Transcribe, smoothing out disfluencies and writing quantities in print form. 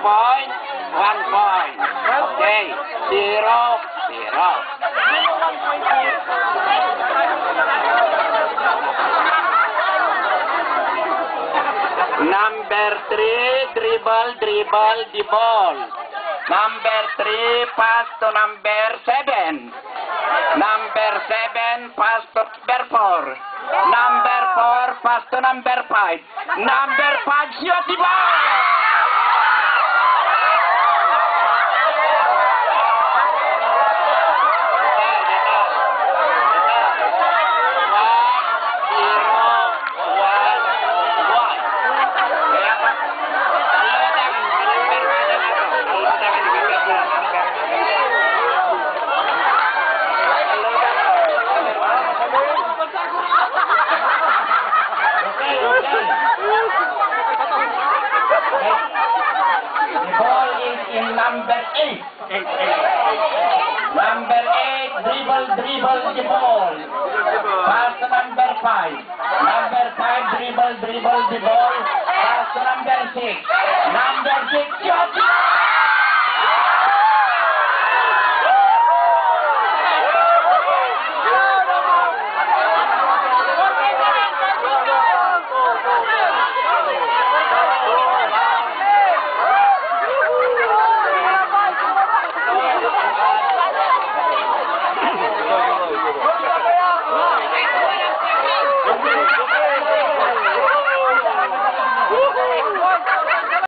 point, 1 point. Okay, 0, 0. Number 3, dribble, dribble the ball. Number 3, pass to number 7. Number 7, pass to number 4. Number 4, pass to number 5. Number 5, shoot the ball! The ball is in number 8. Number 8, dribble, dribble the ball. Pass to number 5. Number 5, dribble, dribble the ball. Pass to number 6.